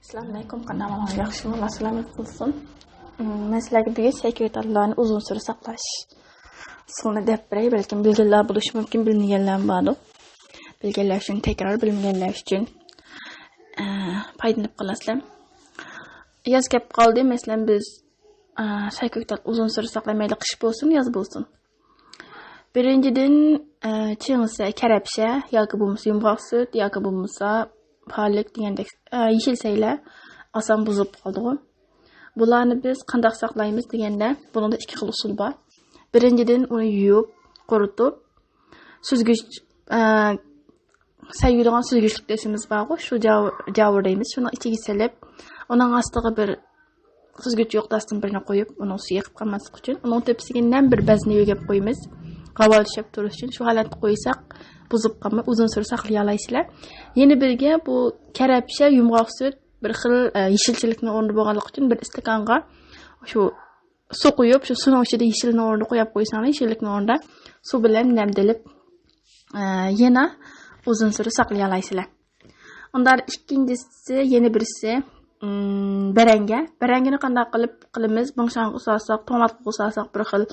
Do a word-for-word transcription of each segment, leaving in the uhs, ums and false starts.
ئەسسالامۇئەلەيكۇم، قانداق ئەھۋالىڭلار؟ ياخشىمۇ؟ ئاللا سالامەت قىلسۇن. مم، مەن سىلەرگە بۈگۈن سەكرىتاللارنى ئۇزۇن سۈرە ساقلاش ئۇسۇلىنى دەپ بېرەي. بەلكىم بىلگەنلەر بولۇشى مۇمكىن، بىلمىگەنلەر بارىدۇ. بىلگەنلەر ئۈچۈن تەكرار، بىلمىگەنلەر ئۈچۈن، ئە، پايدىلىنىپ قالارسىلەر. ياز كەپ قالدى، مەسىلەن، بىز، ئە، سەكرىتال ئۇزۇن سۈرە ساقلايمەن، مەيلى قىش بولسۇن، ياز بولسۇن. بىرىنچىدىن، ئە، چىڭسە، كەرەپشە ياكى بولمىسا يۇمغاق سۈت ياكى بولمىسا پالەك دېگەندەك، ئە، يېشىل شەيلەر ئاسان بۇزۇلۇپ قالىدىغۇ. بۇلارنى بىز قانداق ساقلايمىز دېگەندە، بۇنىڭدا ئىككى خىل ئۇسۇل بار. بىرىنچىدىن، ئۇنى يۇيۇپ، قۇرۇتۇپ، سۈزگۈچ، ئە، سەييىدىغان سۈزگۈچلۈك دېسىمىز بارغۇ، شۇ جاۋ-، جاۋۇر دەيمىز. شۇنىڭ ئىچىگە سېلىپ، ئۇنىڭ ئاستىغا بىر سۈزگۈچ يوق داستىن بىرنى قويۇپ، ئۇنىڭ سۈيى ئېقىپ قالماسلىقى ئۈچۈن، ئۇنىڭ تۆپىسىگە نەم بىر بەزنى يۆگەپ قويىمىز، ھاۋا چۈشۈپ تۇرۇش ئۈچۈن. شۇ ھالەتتە قويساق، بۇزۇپ قالماي، ئۇزۇن سۈرە ساقلىيالايسىلەر. يەنە بىرگە بۇ كەرەپشە، يۇمغاق سۈت، بىر خىل، ئە، يېشىلچىلىكنىڭ ئورنىدا بولغانلىقى ئۈچۈن، بىر ئىستاكانغا شۇ سۇ قۇيۇپ، شۇ سۇنىڭ ئىچىدە يېشىلنىڭ ئورنىدا قويۇپ قويساڭلار، يېشىللىكنىڭ ئورنىدا سۇ بىلەن نەمدىلىپ، ئە، يەنە ئۇزۇن سۈرە ساقلىيالايسىلەر. ئۇنداق ئىككىنچىسى، يەنە بىرسى، ئىم، بەرەڭگە. بەرەڭگىنى قانداق قىلىپ قىلىمىز؟ بىڭشاڭغا سالساق، توڭلاتقۇغا سالساق، بىر خىل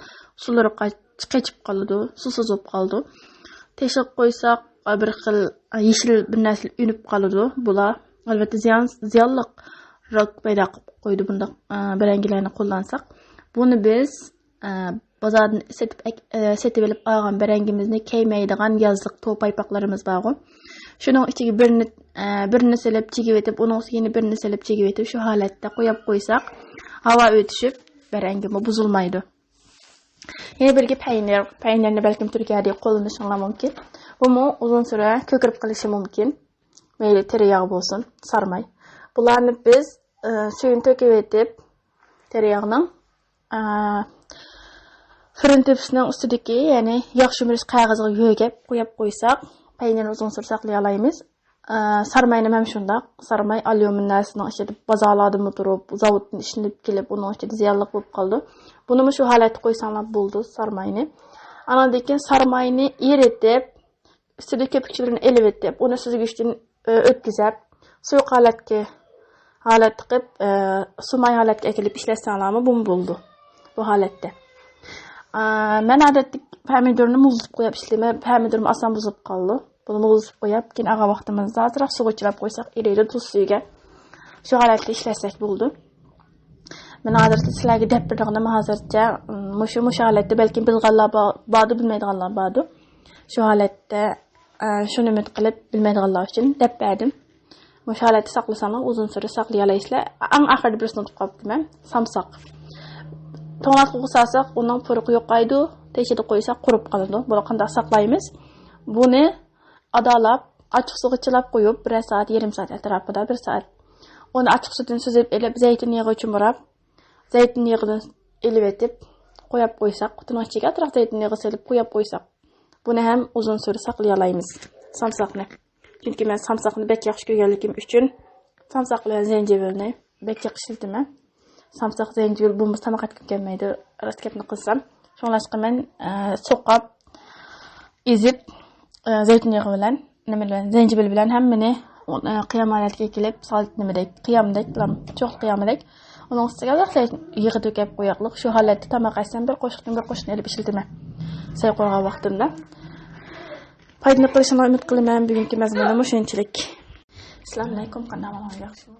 سۇلىرى قاچ-، قېچىپ قالىدۇ، سۇسىز بولۇپ قالىدۇ. تېشىغا قويساق، بىر خىل يېشىل بىر نەرسە ئۈنۈپ قالىدۇ. بۇلار، ئەلۋەتتە، زىيان، زىيانلىق راك پەيدا قىلىپ قويىدۇ بۇنداق، ئە، بەرەڭگىلەرنى قوللانساق. بۇنى بىز، ئە، بازاردىن سېتىپ ئەك-، ئە، سېتىۋېلىپ ئالغان بەرەڭگىمىزنى كەيمەيدىغان يازلىق توپا پايپاقلىرىمىز بارغۇ. شۇنىڭ ئىچىگە بىرنى، ئە، بىرنى سېلىپ چىگىۋېتىپ، ئۇنىڭ ئۈستىگە يەنە بىرنى سېلىپ چىگىۋېتىپ، شۇ ھالەتتە قويۇپ قويساق، ھاۋا ئۆتۈشۈپ، بەرەڭگىمۇ بۇزۇلمايدۇ. يەنە بىرگە پەينىر. پەينىرنى بەلكىم تۈركىيەدە قوللىنىشىڭلار مۇمكىن. بۇمۇ ئۇزۇن سۈرە كۆكىرىپ قېلىشى مۇمكىن. مەيلى تېرە ياغ بولسۇن، سارماي. بۇلارنى بىز، ئە، سۈيىنى تۆكۈۋېتىپ، تېرە ياغنىڭ، ئە، فۇرۇن تۆپىسىنىڭ ئۈستىدىكى، يەنى ياغ شۈمۈرۈش قەغىزىگە يۆگەپ قويۇپ قويساق، پەينىرنى ئۇزۇن سۈرە ساقلىيالايمىز. ئە، سارماينىمۇ ھەم شۇنداق. سارماي ئاليۇمىن نەرسىنىڭ ئىچىدە بازارلاردىمۇ تۇرۇپ، زاۋۇتتىن ئىشلىنىپ كېلىپ، ئۇنىڭ ئىچىدە زىيانلىق بولۇپ قالىدۇ. بۇنىمۇ شۇ ھالەتتە قويساڭلار بولىدۇ، سارماينى. ئاندىن كېيىن سارماينى ئېرىتىپ، ئۈستىدىكى كۆپۈكچىلىرىنى ئېلىۋېتىپ، ئۇنى سۈزگۈچتىن، ئۆ، ئۆتكۈزۈپ، سۇيۇق ھالەتكە، ھالەتتە قىلىپ، ئە، سۇماي ھالەتكە ئەكېلىپ ئىشلەتسەڭلارمۇ بۇمۇ بولىدۇ، بۇ ھالەتتە. ئە، مەن ئادەتتە پەمىدۇرنى مۇزلىتىپ قويۇپ ئىشلىتىمەن. پەمىدۇرمۇ ئاسان بۇزۇلۇپ قالىدۇ. بۇنى مۇزلىتىپ قويۇپ، كېيىن ئالغان ۋاقتىمىزدا ئازراق سۇغا چىلاپ قويساق، ئېرىيدۇ تۇز سۈيىگە. شۇ ھالەتتە ئىشلەتسەك بولىدۇ. مەن ھازىرچە سىلەرگە دەپ بېرىدىغىنىم ھازىرچە، مۇشۇ، مۇشۇ ھالەتتە بەلكىم بىلغانلار بار-، باردۇ، بىلمەيدىغانلار باردۇ. شۇ ھالەتتە، ئە، شۇنى ئۈمىد قىلىپ، بىلمەيدىغانلار ئۈچۈن دەپ بەردىم. مۇشۇ ھالەتتە ساقلىساڭلار، ئۇزۇن سۈرە ساقلىيالايسىلەر. ئەڭ ئاخىرىدا بىرسىنى ئۇنتۇپ قاپتىمەن، سامساق. توڭلاتقۇغا سالساق، ئۇنىڭ پۇرىقى يوقايدۇ، تېشىدا قويساق، قۇرۇپ قالىدۇ. بۇنى قانداق ساقلايمىز؟ بۇنى ئادالاپ، ئاچچىق سۇغا چىلاپ قويۇپ، بىرەر سائەت، يېرىم سائەت ئەتراپىدا، بىر سائەت. ئۇنى ئاچچىق سۈتىنى سۈزۈپ ئېلىپ، زەيتۇن يېغىغا چۇمۇراپ، زەيتۇن يېغىدىن ئېلىۋېتىپ، قويۇپ قويساق، قۇتىنىڭ ئىچىگە ئازراق زەيتۇن يېغى سېلىپ قويۇپ قويساق، بۇنى ھەم ئۇزۇن سۈرە ساقلىيالايمىز، سامساقنى. چۈنكى مەن سامساقنى بەك ياخشى كۆرگەنلىكىم ئۈچۈن، سامساق بىلەن زەنجىۋىلنى بەك ياخشى ئىشلىتىمەن. سامساق، زەنجىۋىل بولمىسا تاماق ئەتكۈم كەلمەيدۇ، راست گەپنى قىلسام. شۇڭلاشقا مەن، ئە، سوقاپ، ئېزىپ، ئە، زەيتۇن يېغى بىلەن، نېمە بىلەن، زەنجىۋىل بىلەن ھەممىنى، ئە، قىيام ھالەتكە كېلىپ، سالىت نېمىدەك، قىيامدەك، چوغلۇق قىيامىدەك. ئۇنىڭ ئۈستىگە ئازراق زەيتۇن يېغى تۆكۈپ قوياقلىق. شۇ ھالەتتە تاماق ئەتسەم، بىر قوشۇقتىن بىر قوشۇقنى ئېلىپ ئىشلىتىمەن، سەي قورغان ۋاقتىمدا. پايدىلىنىپ قېلىشىڭلارنى ئۈمىد قىلىمەن. بۈگۈنكى مەزمۇنۇم مۇشۇنچىلىك. ئەسسالامۇئەلەيكۇم، قانداق ئەھۋالىڭلار؟ ياخشىمۇ؟